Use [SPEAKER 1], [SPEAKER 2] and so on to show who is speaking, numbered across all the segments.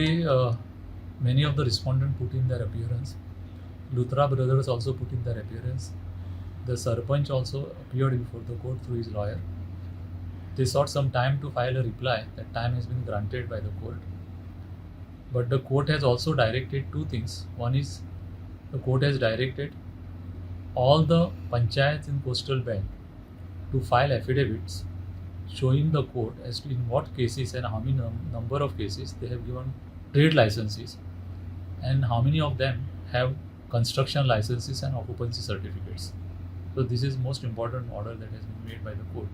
[SPEAKER 1] Today, many of the respondents put in their appearance. Luthra brothers also put in their appearance. The Sarpanch also appeared before the court through his lawyer. They sought some time to file a reply. That time has been granted by the court. But the court has also directed two things. One is, the court has directed all the panchayats in coastal belt to file affidavits showing the court as to in what cases and how many number of cases they have given trade licenses and how many of them have construction licenses and occupancy certificates. So this is most important order that has been made by the court.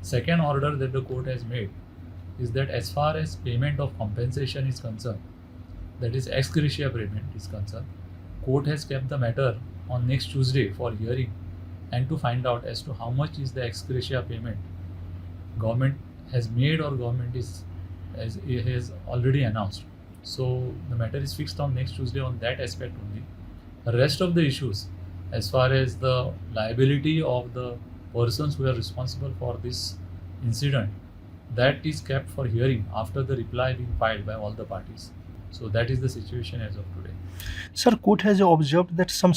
[SPEAKER 1] Second order that the court has made is that as far as payment of compensation is concerned, that is, ex gratia payment is concerned, court has kept the matter on next Tuesday for hearing and to find out as to how much is the ex gratia payment government has made or government is as it has already announced. So the matter is fixed on next Tuesday on that aspect only. The rest of the issues, as far as the liability of the persons who are responsible for this incident, that is kept for hearing after the reply being filed by all the parties. So that is the situation as of today.
[SPEAKER 2] Sir, court has observed that some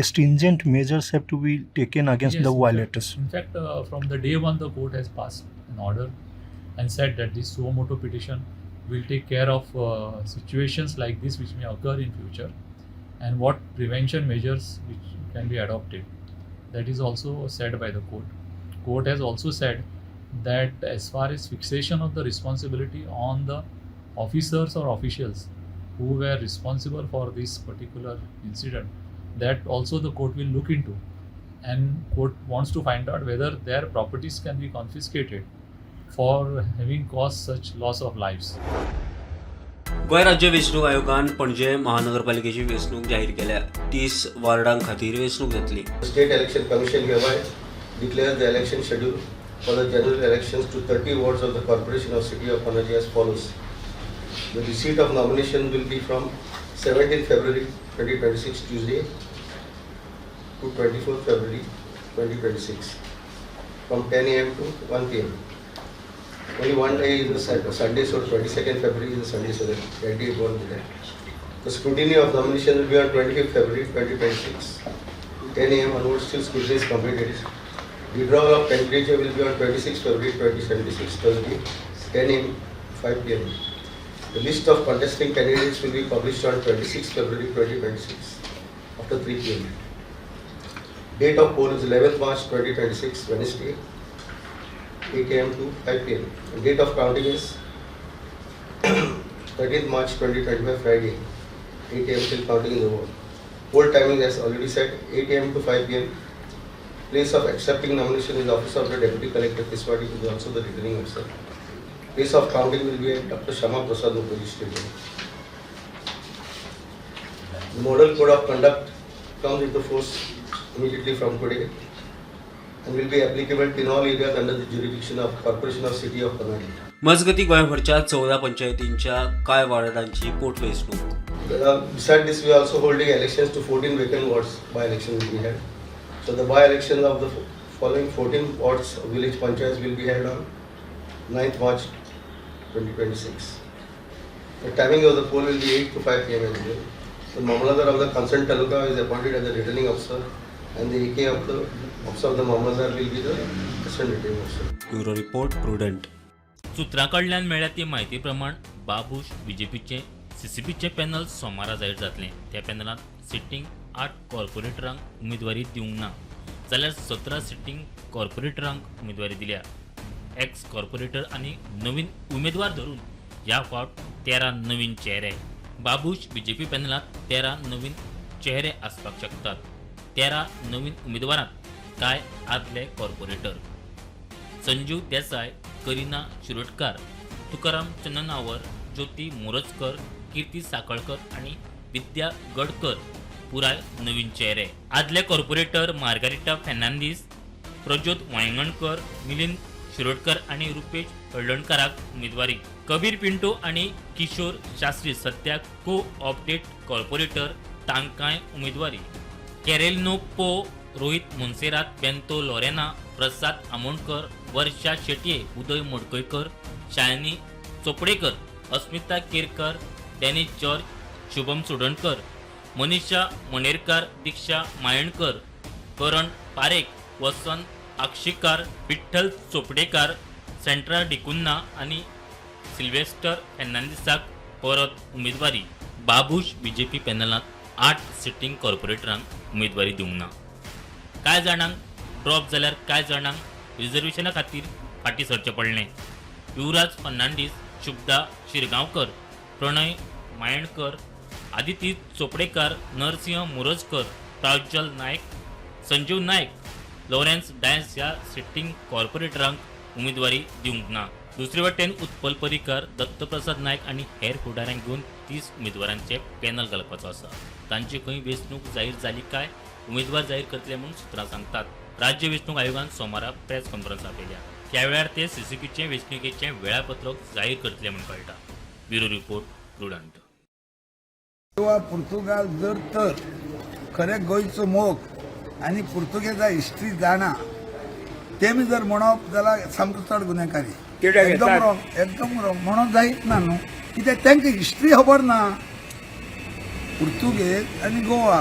[SPEAKER 2] stringent measures have to be taken against
[SPEAKER 1] Yes,
[SPEAKER 2] the
[SPEAKER 1] in fact-
[SPEAKER 2] violators.
[SPEAKER 1] In fact, from the day one, the court has passed an order and said that this suo motu petition will take care of situations like this which may occur in future and what prevention measures which can be adopted. That is also said by the court. Court has also said that as far as fixation of the responsibility on the officers or officials who were responsible for this particular incident, that also the court will look into, and court wants to find out whether their properties can be confiscated for having caused such loss of lives.
[SPEAKER 3] Goa राज्य वेंचणूक आयोगान पणजे महानगरपालिकेची वेंचणूक जाहीर केल्या. 30 वार्डां खातीर वेंचणूक जातली.
[SPEAKER 4] The State Election Commission hereby declares the election schedule for the general elections to 30 wards of the Corporation of City of Panaji as follows. The receipt of nomination will be from 17 February 2026, Tuesday, to 24 February 2026 from 10 a.m. to 1 p.m. Only one day is the Sunday, so 22nd February is the Sunday, so that day it won't be there. The scrutiny of nomination will be on 25th February 2026, 10 a.m. onwards till scrutiny is completed. Withdrawal of candidature will be on 26 February 2076, Thursday, 10 a.m. 5 p.m. The list of contesting candidates will be published on 26 February 2026 after 3 p.m. Date of poll is 11th March 2026, Wednesday, 8 a.m. to 5 p.m. The date of counting is 13th March 2025, Friday, 8 a.m. till counting is over. Poll timing, as already said, 8 a.m. to 5 p.m. Place of accepting nomination is office of the Deputy Collector, Tiswadi, who is also the returning officer. Place of counting will be at Dr. Shama Prasad Mukherjee Stadium. The model code of conduct comes into force immediately from today and will be applicable in all areas under the jurisdiction of Corporation of City of Panaji.
[SPEAKER 3] मजगती, गोंयभरच्या 14 पंचायतींच्या कांय वार्डांची पोटवेंचणूक.
[SPEAKER 4] Beside this, we are also holding elections to 14 vacant wards. By-election will be held. So the by-election of the following 14 wards of village panchayats will be held on 9th March 2026. The timing of the poll will be 8 to 5 p.m. as well. The Mamlatdar of the concerned taluka is appointed as the returning officer and the AK of the officer of the Mamlatdar will be the assistant returning officer.
[SPEAKER 3] Bureau report, Prudent.
[SPEAKER 5] सुत्रां कडल्यान मेळ्ळ्या ती म्हायती प्रमाण, Babush बीजेपीचें सीसीपीचें panel सोमारा जाहीर जातलें. त्या पॅनलांत सिटींग आठ कॉर्पोरेटरांक उमेदवारी दिवंक ना, जाल्यार 17 सिटींग कॉर्पोरेटरांक उमेदवारी दिल्या. एक्स कॉर्पोरेटर आनी नवीन उमेदवार धरून ह्या फावट 13 नवीन चेहरे. बाबूश बीजेपी पॅनलांत 13 नवीन चेहरे आसपाक शकतात. 13 नवीन उमेदवारांत कांय आदले कॉर्पोरेटर संजीव देसाय, करिना शिरोडकार, तुकाराम चंदनावर, ज्योती मोरजकर, कीर्ती साखळकर आनी विद्या गडकर पुराय नवीन चेहरे. आदले कॉर्पोरेटर मार्गारिटा फेर्नांदीस, प्रज्योत वायंगणकर, मिलिंद शिरोडकर आनी रुपेश हळदणकाराक उमेदवारी. कबीर पिंटो आनी किशोर शास्त्री सद्याक को ऑप्टेड कॉर्पोरेटर, तांकांय उमेदवारी. कॅरेलिनो पो, रोहित मोन्सेरात, बेंतो लोरेना, प्रसाद आमोणकर, वर्षा शेटये, उदय मडकयकर, शायनी चोपडेकर. अस्मिता केरकर, डॅनिस जॉर्ज, शुभम चोडणकर, मनीषा मणेरकार, दीक्षा मायणकर, करण पारेख, वसंत आक्षीकार, विठ्ठल चोपडेकार, सेंट्रा डिकुन्ना आनी सिल्वेस्टर फेर्नांडीसाक परत उमेदवारी. बाबूश बीजेपी पॅनलांत 8 सिटींग कॉर्पोरेटरांक उमेदवारी दिवंक ना. कांय जाणांक ड्रॉप जाल्यार कांय जाणांक रिजर्वेशना खातीर फाटीं सरचें पडलें. युवराज फर्नांडीस, शुभदा शिरगांवकर, प्रणय मायणकर, आदिती चोपडेकार, नरसिंह मुरजकर, प्राज्वल नायक, संजीव नायक, लॉरेन्स डायस ह्या सिटींग कॉर्पोरेटरांक उमेदवारी दिवंक ना. दुसरे वटेन उत्पल पर्रीकार, दत्तप्रसाद नायक आनी हेर फुडाऱ्यांक घेवन 30 उमेदवारांचे पॅनल घालपाचो आसा. तांची खंय वेंचणूक जाहीर जाली काय उमेदवार जाहीर करतले म्हूण सुत्रां सांगतात. राज्य वेंचणूक आयोगान सोमारा प्रेस कॉन्फरन्स आपयल्या. त्या वेळार ते सीसीपीचे वेंचणुकेचें वेळापत्रक जाहीर करतले म्हूण कळटा. Bureau report, Prudent.
[SPEAKER 6] Goa Portugal जर तर खरें गोंयचो मोग आनी पुर्तुगेजा हिस्ट्री जाणा तेमी जर म्हणप जाल्यार सामको चड गुन्यांकारी, एकदम रॉंग, एकदम रॉंग. म्हणून जायत ना न्हू, कित्याक तांकां हिस्ट्री खबर ना. पुर्तुगेज आनी गोवा,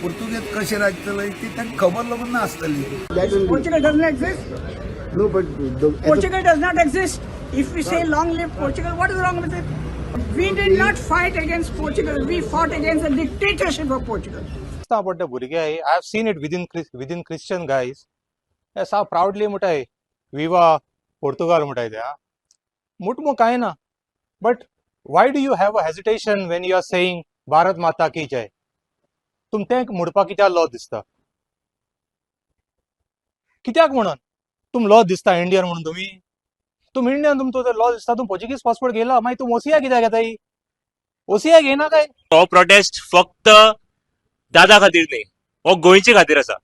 [SPEAKER 6] पुर्तुगेज कशें राजतले ती तांकां खबर लागून नासतली.
[SPEAKER 7] Portugal doesn't exist.
[SPEAKER 8] No, but the,
[SPEAKER 7] Portugal does not exist. If we say long live Portugal, what is wrong with it? We did not fight against Portugal. We fought against the dictatorship of Portugal.
[SPEAKER 9] पडटा भुरगे. I have seen it within Christian guys. सा प्रावडली म्हणटाय, विवा पोर्तुगाल म्हणटाय ते. मुटमू कांय ना, but why do you have a hesitation when you are saying Bharat माता की जय? तुम तें म्हणपाक कित्याक लॉ दिसता? कित्याक म्हणून तुम लॉ दिसता इंडियन म्हणून? तुमी तुम इंडियन, तुमचो जर लॉ दिसता, तुम पोर्चुगीज पासपोर्ट घेयला, मागीर तूं ओसीआय कित्याक घेताय? ओसीआय घेयना काय?
[SPEAKER 10] हो प्रोटेस्ट फक्त दादा खातीर न्ही, हो गोंयचे खातीर आसा.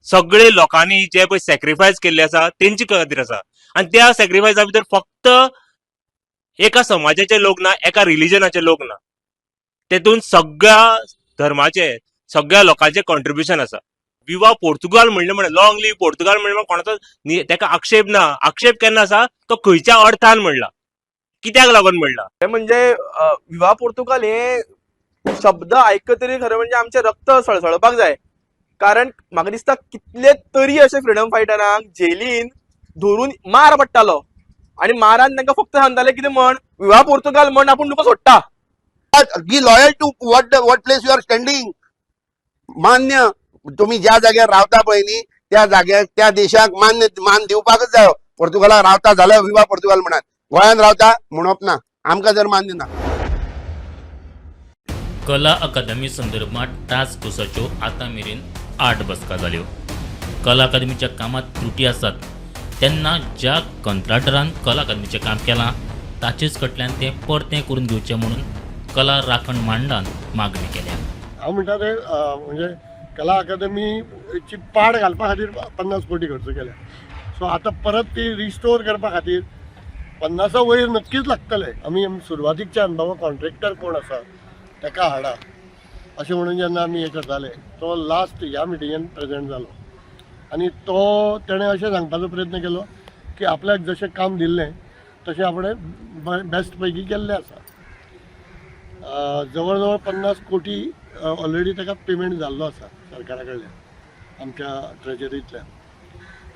[SPEAKER 10] सगळे लोकांनी जे पळय सॅक्रिफायस केल्ले आसा तेंचे खातीर आसा. आनी त्या सॅक्रिफायसा भितर फक्त एका समाजाचे लोक ना, एका रिलिजनाचे लोक ना, तेतून सगळ्या धर्माचे, सगळ्या लोकांचे कॉन्ट्रिब्युशन आसा. विवा पोर्तुगाल म्हणलें म्हणलें, लॉंग लीव पोर्तुगाल म्हणलें, कोणाचो तेका आक्षेप ना. आक्षेप केन्ना आसा? तो खंयच्या अर्थान म्हणला, कित्याक लागून म्हणला.
[SPEAKER 11] हे म्हणजे विवा पोर्तुगाल हे शब्द आयकतरी खरें म्हणजे आमचें रक्त सळसळपाक जाय, कारण म्हाका दिसता कितले तरी अशे फ्रिडम फायटरांक जेलीन धरून मार पडटालो आनी मारान तांकां फक्त सांगताले कितें म्हण, विवा पोर्तुगाल म्हण, आपूण तुका सोडटा.
[SPEAKER 8] Be loyal to what place you are standing. मान्य, तुम्ही ज्या जाग्यार रावता पळय न्ही, त्या जाग्यार, त्या देशाक मान्य मान दिवपाकच जायो. पोर्तुगालाक रावता जाल्यार विवा पोर्तुगाल म्हणात, गोंयांत रावता म्हणप ना, आमकां जर मान्य ना.
[SPEAKER 5] कला अकादमी संदर्भात टास्क फोर्साच्यो आतां मेरेन 8 बसका जाल्यो. कला अकादमीच्या कामात त्रुटी आसात तेन्ना ज्या कंत्राटदारान कला अकादमीचें काम केलां ताचेच कडल्यान तें परतें करून घेवचें म्हणून कला राखण मंडळान मागणी केल्या.
[SPEAKER 12] हांव म्हणटा ते म्हणजे कला अकादमीची पाड घालपा खातीर 50 कोटी खर्च केल्या. सो आतां परत ती रिस्टोर करपा खातीर 50 वयर नक्कीच लागतले. आमी सुरवातीकच्यान बाबा कॉन्ट्रेक्टर कोण आसा ताका हाडा अशें म्हणून जेन्ना आमी हें करताले, तो लास्ट ह्या मिटिंगेन प्रेजेंट जालो आनी तो तेणें अशें सांगपाचो प्रयत्न केलो की आपल्याक जशें काम दिल्लें तशें आपणें बेस्ट पैकी केल्लें आसा. जवळ जवळ 50 कोटी ऑलरेडी ताका पेमेंट जाल्लो आसा सरकारा कडल्यान, आमच्या ट्रेजरींतल्यान,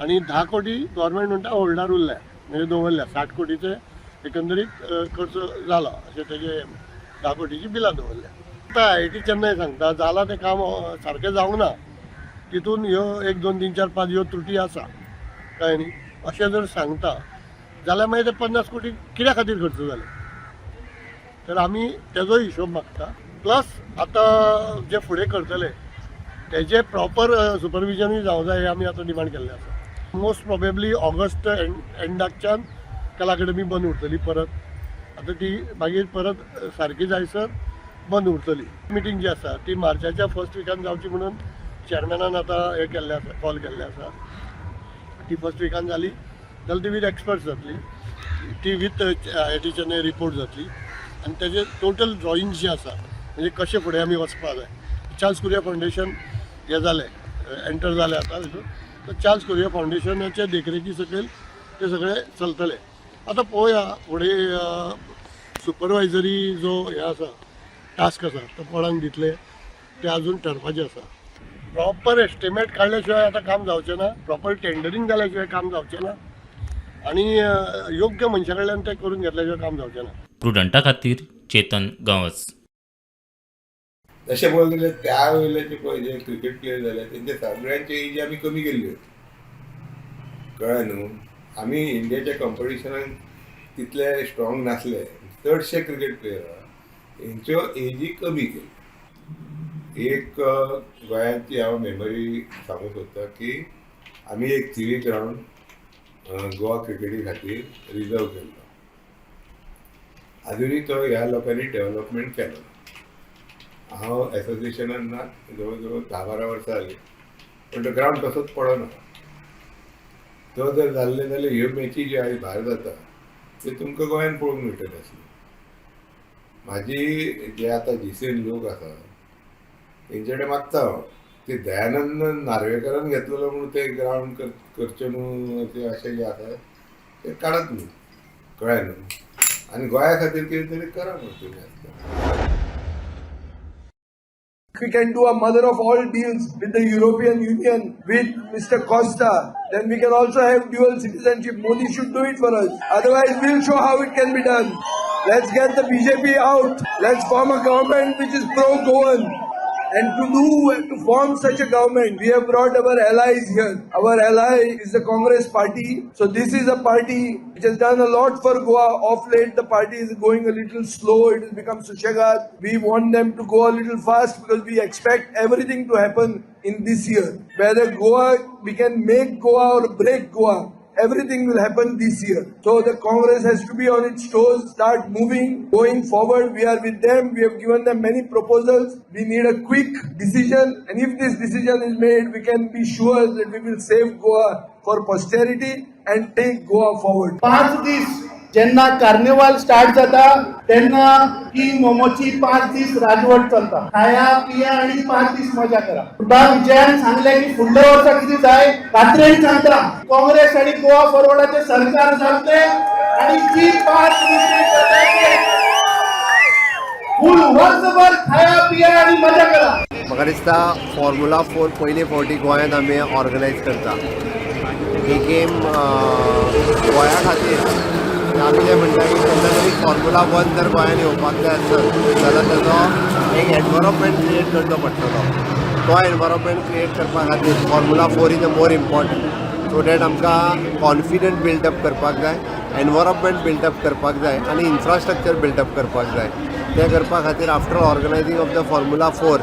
[SPEAKER 12] आनी 10 कोटी गव्हर्मेंट म्हणटा होल्डार उरल्या, म्हणजे दवरल्या. 60 कोटीचे एकंदरीत खर्च जाला अशें तेजे 10 कोटीची बिलां दवरल्या. आतां आयआयटी चेन्नय सांगता जालां तें काम सारकें जावंक ना, तितून ह्यो एक, दोन, तीन, चार, पांच ह्यो त्रुटी आसा, कळ्ळें न्ही, अशें जर सांगता जाल्यार मागीर ते 50 कोटी कित्या खातीर खर्च जाले? तर आमी तेजो हिशोब मागता. प्लस आतां जे फुडें करतले तेजे प्रॉपर सुपरविजनूय जावंक जाय हें आमी आतां डिमांड केल्लें आसा. मोस्ट प्रोबेबली ऑगस्ट एंडाकच्यान कला अकादमी बंद उरतली परत. आतां ती मागीर परत सारकी जायसर बंद उरतली. मिटींग जी आसा ती मार्चाच्या फर्स्ट विकान जावची म्हणून चेअरमॅनान आतां हें केल्लें आसा, कॉल केल्लें आसा. ती फर्स्ट विकान जाली जाल्यार ती विथ एक्सपर्ट्स जातली, ती विथ आयआयटी चेन्नय रिपोर्ट जातली आनी तेजे टोटल ड्रॉइंग्स जे आसा, म्हणजे कशें फुडें आमी वचपाक जाय. चार्ल्स कुरिया फावंडेशन हें जालें, एंटर जालें आतां तितून, तर चार्ल्स कुरिया फावंडेशनाचे देखरेखी सकयल ते सगळें चलतलें. आतां पळोवया फुडें. सुपरवायजरी जो हे आसा, टास्क आसा, तो कोणाक दितले ते अजून ठरपाचें आसा. प्रॉपर एस्टिमेट काडल्या शिवाय आतां काम जावचें ना, प्रॉपर टेंडरींग जाल्या शिवाय काम जावचें ना आनी योग्य मनशा कडल्यान तें करून घेतल्या शिवाय काम जावचें ना.
[SPEAKER 5] प्रुडंटा खातीर चेतन गांवस.
[SPEAKER 13] तशें पळोवंक गेल्यार त्या वयले जे पळय जे क्रिकेट प्लेयर जाले, तेंचे सगळ्यांचे एजी आमी कमी केल्ल्यो, कळ्ळें न्हू? आमी इंडियाच्या कंपिटिशनान तितले स्ट्रॉंग नासले. चडशे क्रिकेट प्लेयर हेंच्यो एजी कमी केली. एक गोंयांची हांव मेमरी सांगूंक सोदतां की आमी एक थिवी ग्रावंड गोवा क्रिकेटी खातीर रिजर्व केल्लो. आजुनूय तो ह्या लोकांनी डेवलपमेंट केलो. हांव एसोसिएशनान ना जवळ जवळ 10-12 वर्सां जालीं, पूण तो ग्रावंड तसोच पडना. तो जर जाल्ले जाल्यार ह्यो मॅची ज्यो आयज भायर जाता त्यो तुमकां गोंयान पळोवंक मेळटल्यो आसल्यो. म्हाजी जे आतां जीसीन लोक आसा तेंचे कडेन मागता हांव ते दयानंद नार्वेकरान घेतलेलो म्हणून ते ग्रावंड करचें न्हू, ते अशें जें आसा तें काडात न्हू, कळ्ळें न्हू? आनी गोंया खातीर कितें तरी करा न्हू तुमी आसता.
[SPEAKER 6] We can do a mother of all deals with the European Union, with Mr. Costa, then we can also have dual citizenship. Modi should do it for us. Otherwise, we'll show how it can be done. Let's get the BJP out. Let's form a government which is pro-Goan. And to form such a government, we have brought our allies here. Our ally is the Congress party. So this is a party which has done a lot for Goa. Of late, the party is going a little slow. It has become sushagad. We want them to go a little fast because we expect everything to happen in this year. Whether Goa, we can make Goa or break Goa, everything will happen this year. So the Congress has to be on its toes, start moving, going forward. We are with them. We have given them many proposals. We need a quick decision. And if this decision is made, we can be sure that we will save Goa for posterity and take Goa forward.
[SPEAKER 14] 5 दीस जेन्ना carnival start जाता तेन्ना की मोमोची 5 दीस राजवट चलता. खाया पिया आणि 5 दीस मजा करा. सुद्धा विजयान सांगले की फुडल्या वर्सा कितें जाय, खात्रेन सांगता, काँग्रेस आणि गोवा फॉरवर्डाचे सरकार जातले आणि जी 5 दीस फुल वर्सभर खाया पिया आणि मजा करा.
[SPEAKER 4] म्हाका दिसता फॉर्मुला 4 पयले फावटी गोंयांत आमी ऑर्गनायज करता. ही गेम गोंया खातीर आमी जें म्हणटा की केन्ना तरी फॉर्मुला 1 जर गोंयांत येवपाक जाय आसत जाल्यार ताजो एक एनवायरमेंट क्रिएट करचो पडटलो. तो एनवायरमेंट क्रिएट करपा खातीर Formula 4 is a more important, so that आमकां कॉन्फिडंट बिल्डअप करपाक जाय, एनवायरमेंट बिल्डअप करपाक जाय आनी इन्फ्रास्ट्रक्चर बिल्डअप करपाक जाय. तें करपा खातीर after organizing of the Formula 4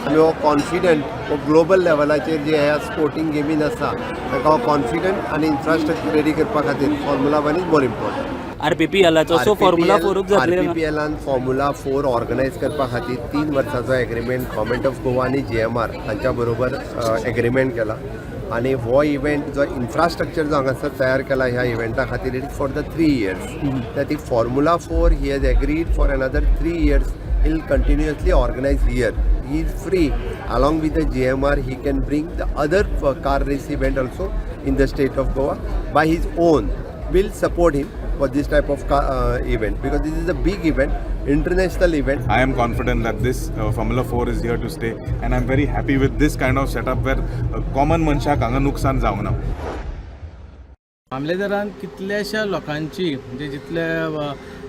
[SPEAKER 4] आमी हो कॉन्फिडंट हो ग्लोबल लेवलाचेर जे ह्या स्पोर्टींग गेमीन आसा ताका हो कॉन्फिडंट आनी इन्फ्रास्ट्रक्चर रेडी करपा खातीर Formula 1 is more important.
[SPEAKER 15] आरपीपीएलाचो, सो फॉर्म्युला 4ूच जातले?
[SPEAKER 4] आरपीपीएलान फॉर्म्युला 4 ऑर्गनायज करपा खातीर 3 वर्साचो एग्रीमेंट गव्हर्मेंट ऑफ गोवा आनी जीएमआर हांच्या बरोबर एग्रीमेंट केला आनी हो इव्हेंट जो इन्फ्रास्ट्रक्चर जो हांगासर तयार केला ह्या इव्हेंटा खातीर, it is for the 3 years. त्या ती Formula 4 he has agreed for another 3 years he'll continuously organize here. He is free along with the GMR. He can bring the other car race event also in the state of Goa by his own. We'll support him for this type of car, event, because this is a big event, international event.
[SPEAKER 16] I am confident that this Formula 4 is here to stay and I'm very happy with this kind of setup where common मनशाक हांगा नुकसान जावंक ना.
[SPEAKER 17] मामलेदारान कितल्याश्या लोकांची, म्हणजे जितले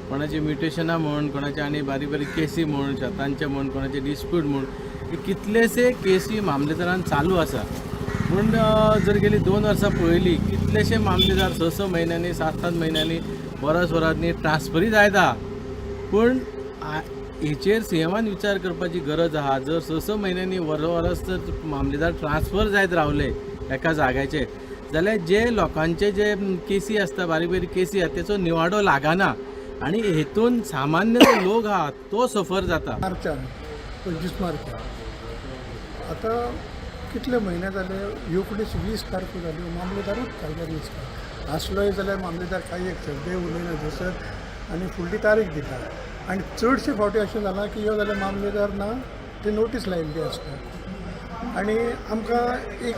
[SPEAKER 17] कोणाची म्युटेशनां म्हूण, कोणाचे आनी बारीक बारीक केसी म्हूण, शेतांचे म्हूण, कोणाचे डिस्प्यूट म्हूण, हे कितलेशे केसी मामलेदारान चालू आसा. पूण जर गेली 2 वर्सां पळयली, कितलेशे मामलेदार स स म्हयन्यांनी, सात सात म्हयन्यांनी, वरस वरांनी ट्रान्सफरी जायत आहा. पूण हेचेर सीएमान विचार करपाची गरज आहा. जर स स म्हयन्यांनी, वर वरस जर मामलेदार ट्रान्सफर जायत रावले एका जाग्याचेर जाल्यार जे लोकांचे जे केसी आसता, बारीक बारीक केसी आसा, तेचो निवाडो लागना आनी हेतून सामान्य जो लोक आहा तो सफर जाता.
[SPEAKER 18] मार्चान, 25 मार्चाक. आतां कितले म्हयने जाले, 19 20 तारखो जाल्यो, मामलेदारूच जाग्यार दिसता. आसलोय जाल्यार मामलेदार कांय एक शब्दय उलयना थंयसर आनी फुडली तारीख दिता. आनी चडशे फावटी अशें जालां की यो जाल्यार मामलेदार ना, ते नोटीस लायिल्ली आसता. आनी आमकां एक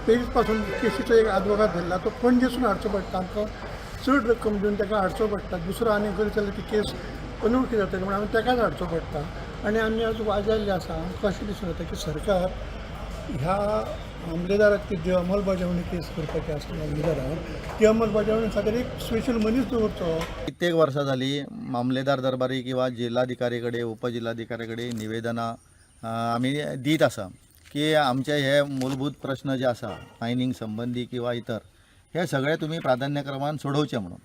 [SPEAKER 18] पेरीस पासून केसीचो एक आदवोगाद धरला, तो पणजेसून हाडचो पडटा. आमकां चड रक्कम दिवन ताका हाडचो पडटा. दुसरो आनी करीत जाल्यार ती केस अनवळखी जातले म्हणून आमी तेकाच हाडचो पडटा. आनी आमी आज वाजेल्ले आसा. आमकां अशें दिसून येता की सरकार ह्या मामलेदाराक ती जी अंमलबजावणी केस करपाची आसली मामलेदाराक ती अंमलबजावणी खातीर एक स्पेशल मनीस दवरचो.
[SPEAKER 19] कित्येक वर्सां जाली मामलेदार दरबारी किंवा जिल्हाधिकारी कडेन उपजिल्हाधिकारी कडेन निवेदनां आमी दीत आसा की आमचे हे मूलभूत प्रश्न जे आसा मायनींग संबंदी किंवा इतर हे सगळे तुमी प्राधान्यक्रमान सोडोवचे म्हणून.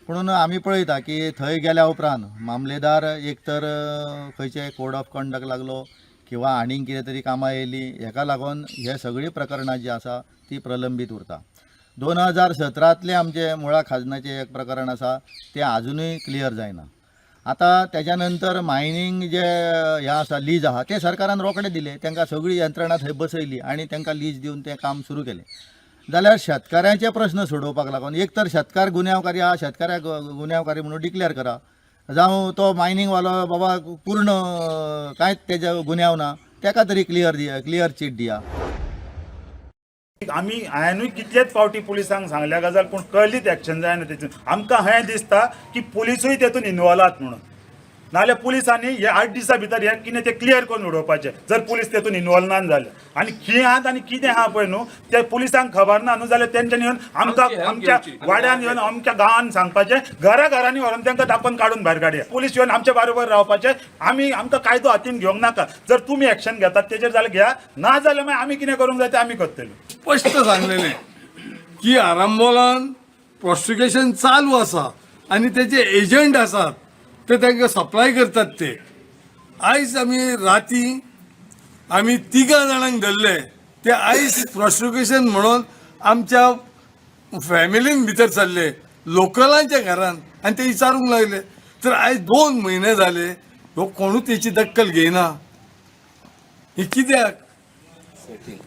[SPEAKER 19] पुणून आमी पळयता की थंय गेल्या उपरांत मामलेदार एक तर खंयचे कोड ऑफ कंडक्ट लागलो किंवा आनीक कितें तरी कामां येयलीं, हेका लागून हे सगळीं प्रकरणां जीं आसा ती प्रलंबीत उरता. 2017तलें आमचें मुळा खाजनाचें एक प्रकरण आसा तें आजुनूय क्लियर जायना. आतां तेज्या नंतर मायनींग जे हें आसा लीज आहा तें सरकारान रोखडें दिलें, तांकां सगळी यंत्रणा थंय बसयली आनी तांकां लीज दिवन तें काम सुरू केलें. जाल्यार शेतकाऱ्यांचे प्रश्न सोडोवपाक लागून एक तर शेतकार गुन्यांवकारी आहा, शेतकाऱ्याक गुन्यांवकारी म्हणून डिक्लेर करा, जावं तो मायनींगवालो बाबा पूर्ण कांयच तेजे गुन्यांव ना तेका तरी क्लियर दिया, क्लियर चीट दिया.
[SPEAKER 20] आमी हांवेनूय कितलेच फावटी पुलिसांक सांगल्या गजाल, पूण कळलीच एक्शन जायना तेतून. आमकां हें दिसता की पुलिसूय तेतून इनवॉल्व आहात म्हणून, नाजाल्यार पुलिसांनी हे 8 दिसां भितर हें कितें तें क्लियर करून उडोवपाचें जर पुलीस तेतून इनवॉल्व ना जाल्यार. आनी खंय आहात आनी कितें आहा पळय न्हू ते पुलिसांक खबर ना न्हू जाल्यार तेंच्यांनी येवन आमकां आमच्या वाड्यान येवन आमच्या गांवान सांगपाचें, घरा घरांनी व्हरून तांकां दाखोवन काडून भायर काडया. पुलीस येवन आमच्या बरोबर रावपाचें, आमी आमकां कायदो हातीन घेवंक नाका. जर तुमी एक्शन घेतात तेजेर जाल्यार घेया, ना जाल्यार मागीर आमी कितें करूंक जाय तें आमी करतले.
[SPEAKER 21] स्पश्ट सांगलेलें की आरांबोलान प्रॉसिक्युशन चालू आसा आनी तेजे एजंट आसात ते तांकां सप्लाय करतात. ते आयज आमी राती आमी 3 जाणांक धरले, ते आयज प्रॉसिक्युशन म्हणून आमच्या फॅमिलीन भितर सरले लोकलांच्या घरान आनी ते विचारूंक लागले. तर आयज 2 म्हयने जाले हो कोणूच तेची दक्कल घेयना. हे कित्याक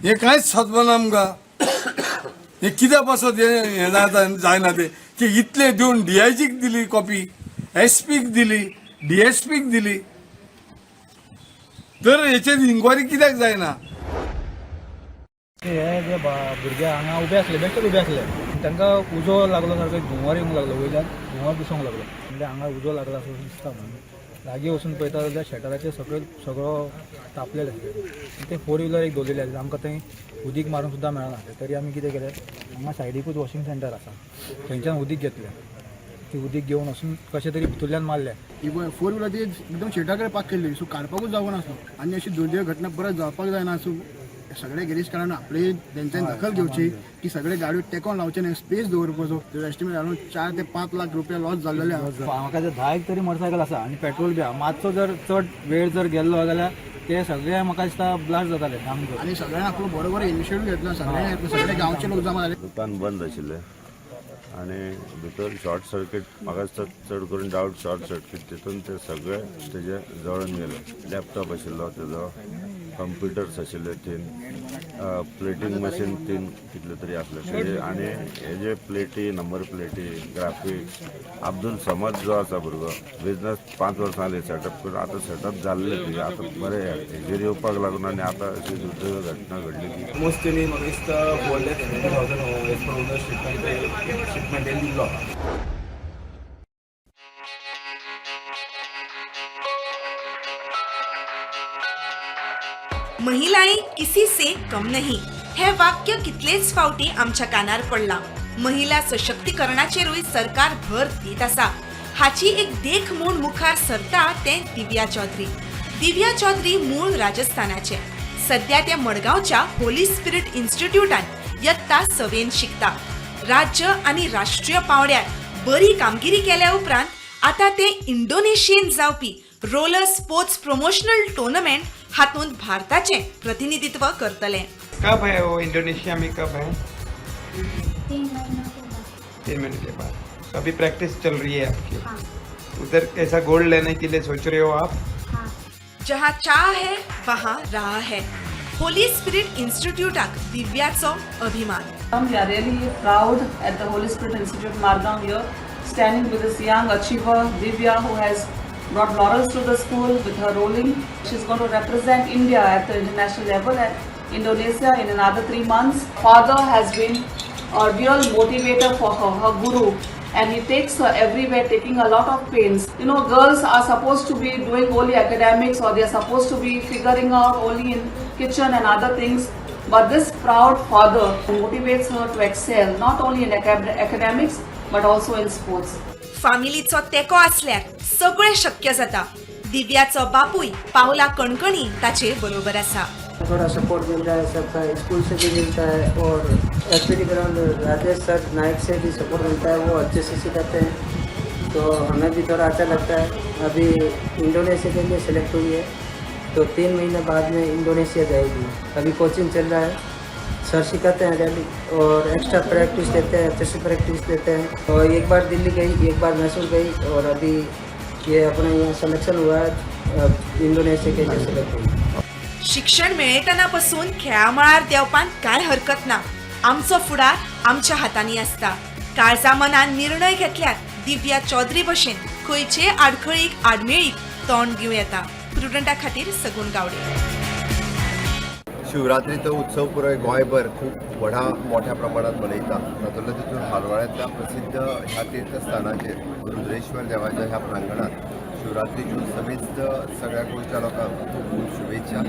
[SPEAKER 21] हें कांयच समजना आमकां. हें कित्या पासत हें जायना तें की इतले दिवन डीआयजीक दिली कॉपी, एसपीक दिली, डीएसपीक दिली, तर हेचेर इन्क्वायरी कित्याक जायना?
[SPEAKER 22] हे जे भुरगे हांगा उबे आसले, बेश्टेच उबे आसले, तांकां उजो लागलो, सारको धुंवर येवंक लागलो, वयल्यान धुंवर दिसूंक लागलो. म्हणजे हांगा उजो लागला असो दिसता म्हणून लागीं वचून पळयता जाल्यार शटराचेर सगळो तापलेलें आसलें. तें 4 व्हिलर एक दवरलेलें आसलें, आमकां थंय उदीक मारूंक सुद्दां मेळना. तरी आमी कितें केलें, हांगा सायडीकूच वॉशिंग सेंटर आसा, थंयच्यान उदीक घेतलें, ती उदीक घेवन वचून कशें तरी भितूरल्यान मारलें.
[SPEAKER 23] 4 व्हिलर ती एकदम शेटा कडेन पार्क केल्ली, सो काडपाकूच जावं नासलो. आनी अशी दुर्दैव घटना परत जावपाक जायना. सो सगळे गिरेशकारान आपले तेंच्यानी दखल घेवची की सगळे गाडयो टेकोन लावचे न्हय, स्पेस दवरपाचो. तेजो एस्टिमेट अरावंड 4 ते 5 लाख रुपया लॉस जाल्लेले आहा.
[SPEAKER 22] म्हाका 10 एक तरी मोटरसायकल आसा आनी पेट्रोल बी आहा. मातसो जर चड वेळ जर गेल्लो जाल्यार ते सगळे म्हाका दिसता ब्लास्ट जाताले.
[SPEAKER 23] आनी सगळ्यांनी आपलो बरोबर इनिशिएटीव घेतला, सगळ्यांनी सगळे गांवचे लोक जमा जाले.
[SPEAKER 24] दुकान बंद आशिल्लें आनी भितर शॉर्ट सर्कीट, म्हाका दिसता चड करून डावट शॉर्ट सर्कीट, तितून ते सगळे तेजे जळून गेले. लॅपटॉप आशिल्लो तेजो, कंप्युटर्स आशिल्ले 3, प्लेटींग मशीन 3 कितले तरी आसले तेजे. आनी हे जे प्लेटी, नंबर प्लेटी, ग्राफिक्स, अब्दुल समद जो आसा भुरगो बिजनस 5 वर्सां जाली सेटअप करून, आतां सेटअप जाल्ले तेजे आतां बरें हेजेर येवपाक लागून आनी आतां अशी दुर्दैव घटना घडली की
[SPEAKER 25] ऑलमोस्ट तेणी म्हाका दिसता 4,70,000 एज पर ओनर स्टेटमेंट तेणी दिल्लो.
[SPEAKER 26] महिलाएं किसी से कम नहीं हे वाक्य कितलेच फावटी आमच्या कानार पडलां. महिला सशक्तीकरणाचेरूय सरकार भर दीत आसा. हाची एक देख म्हूण मुखार सरता तें दिव्या चौधरी. दिव्या चौधरी मूळ राजस्थानाचे, सध्या ते मडगांवच्या होली स्पिरिट इन्स्टिट्यूटान यत्ता 6वेन शिकता. राज्य आनी राष्ट्रीय पांवड्यार बरी कामगिरी केल्या उपरांत आतां ते इंडोनेशियेन जावपी रोलर स्पोर्ट्स प्रमोशनल टुर्नामेंट हातूंत भारताचें प्रतिनिधित्व करतले.
[SPEAKER 27] कब है वो इंडोनेशिया में, कब है?
[SPEAKER 28] 3 महीनों के बाद.
[SPEAKER 27] 3 महीने के बाद. तो अभी प्रैक्टिस चल रही है आपकी?
[SPEAKER 28] हाँ.
[SPEAKER 27] उधर कैसा गोल्ड लेने के लिए सोच रहे हो आप?
[SPEAKER 28] हाँ.
[SPEAKER 26] जहाँ चाह है वहाँ राह है. होली स्पिरिट इन्स्टिट्यूटाक दिव्याचो अभिमान.
[SPEAKER 29] We are really proud at the Holy Spirit Institute Margao here, standing with this young achiever Divya, who has brought laurels to the school with her rolling. She's going to represent India at the international level at Indonesia in another 3 months. Father has been a real motivator for her, her guru. and he takes her everywhere, taking a lot of pains. You know, girls are supposed to be doing only academics, or they are supposed to be figuring out only in kitchen and other things. But this proud father motivates her to excel not only in academics but also in sports.
[SPEAKER 26] फामिलीचो तेंको आसल्यार सगळें शक्य जाता. दिव्याचो बापूय पावला कणकणी ताचे बरोबर आसा.
[SPEAKER 1] थोड़ा सपोर्ट मिल रहा है सबका, स्कूल से भी मिलता है और SPD ground Rajesh sir Naik से भी सपोर्ट मिलता है. वो अच्छे से सिखाते हैं तो हमें भी थोड़ा अच्छा लगता है. अभी इंडोनेशिया के लिए सेलेक्ट हुई है तो 3 महीने बाद में इंडोनेशिया जाएगी. अभी कोचिंग चल रहा है. सर सिखाते हैं डेली और एक्स्ट्रा प्रैक्टिस देते हैं, अच्छे से प्रैक्टिस देते हैं. और एक बार दिल्ली गई, एक बार मैसूर गई और अभी ये अपना यहाँ सिलेक्शन हुआ है. अब इंडोनेशिया के लिए सेलेक्ट हुई.
[SPEAKER 26] शिक्षण मेळयतना पसून खेळा मळार देंवपांत कांय हरकत ना. आमचो फुडार आमच्या हातांनी आसता. काळजा मनान निर्णय घेतल्यार दिव्या चौधरी भशेन खंयचेय आडखळीक, आडमेळीक तोंड दिवं येता. प्रुडंटा खातीर सगूण गावडे.
[SPEAKER 2] शिवरात्रीचो उत्सव पुराय गोंयभर खूब व्हडा मोठ्या प्रमाणात मनयता. तातूंतल्या तितून हारवाळ्यांतल्या प्रसिद्ध ह्या तीर्थस्थानाचेर रुद्रेश्वर देवाच्या ह्या प्रांगणात शिवरात्रीच्यो समेस्त सगळ्या गोंयच्या लोकांक खूब खूब शुभेच्छा.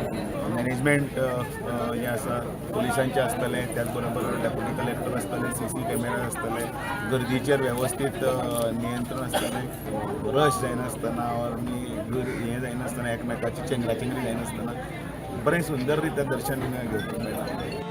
[SPEAKER 16] मॅनेजमेंट हें आसा, पुलिसांचें आसतलें, त्याच बरोबर डेप्युटी कलेक्टर आसतले, सीसी कॅमेरा आसतले, गर्दीचेर वेवस्थीत नियंत्रण आसतलें, रश जायनासतना ऑर हें जायनासतना, एकमेकाची चेंगराचेंगरी जायनासतना बरें सुंदर रित्या दर्शन घेवपाक मेळटा.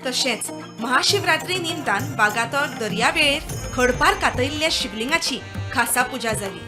[SPEAKER 26] तशेंच महाशिवरात्री निमतान वागातोर दर्यावेळेर खडपार कातयिल्ल्या शिवलिंगाची खासा पुजा जाली.